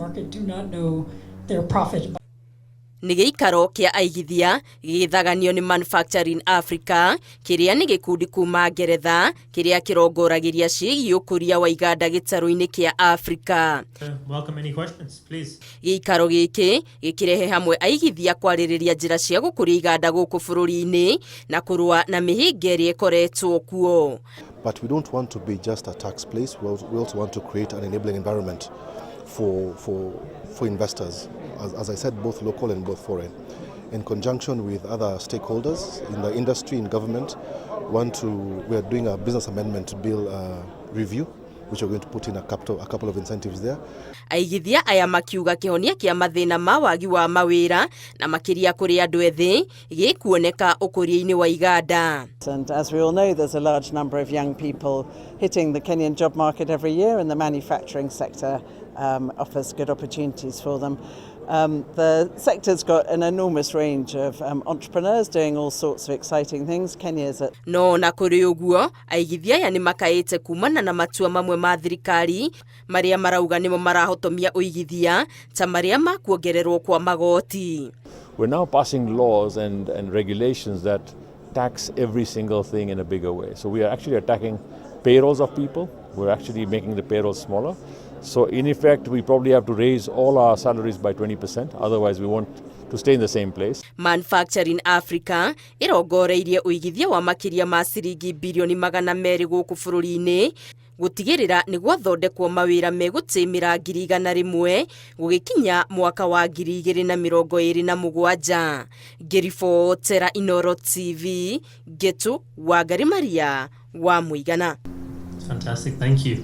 market do not know their profit. Nĩ gĩikaro kĩa aigithia gĩgĩthaganio nĩ Manufacturing Africa, kĩrĩa nĩ gĩkundi kuma Ngeretha kĩrĩa kĩrongoragĩria ciĩgiĩ ũkũria wa iganda gĩtarũ-inĩ kĩa Africa. Welcome any questions, please. Gĩikaro gĩkĩ gĩkĩrehe hamwe aigithia kwarĩrĩria njĩra cia gũkũria iganda gũkũ bũrũri-inĩ na kũrũa na mĩhĩnga ĩrĩa ĩkoretwo kuo. But we don't want to be just a tax place. We also want to create an enabling environment for investors, as I said, both local and both foreign. In conjunction with other stakeholders in the industry, in government, we are doing a business amendment bill review, which we're going to put in a couple of incentives there. Aigithia aya makiuga kĩhonia kĩa mathĩna ma wagi wa mawĩra na makĩria kũrĩ andũ ethĩ gĩkuoneka ũkũria-inĩ wa iganda. And as we all know, there's a large number of young people hitting the Kenyan job market every year, and the manufacturing sector offers good opportunities for them. The sector's got an enormous range of entrepreneurs doing all sorts of exciting things. Kenya's at No na kũrĩ ũguo, aigithia aya nĩ makaĩte kumana na matua mamwe ma thirikari marĩa marauga nĩmo marahotomia ũigithia, ta marĩa ma kuongererwo kwa magoti. We're now passing laws and regulations that tax every single thing in a bigger way. So we are actually attacking payrolls of people. We're actually making the payrolls smaller. So in effect, we probably have to raise all our salaries by 20%. Otherwise, we want to stay in the same place. Manufacturing Africa ĩrongoreirie ũigithia wa makĩria ma ciringi birioni 200 gũkũ bũrũri-inĩ gũtigĩrĩra nĩ gwathondekwo mawĩra megũtĩmĩra 100,000 gũgĩkinya mwaka wa 2027. Ngĩribotera Inoro TV, Ngetu Wangari Maria wa Mũigana. Fantastic, thank you.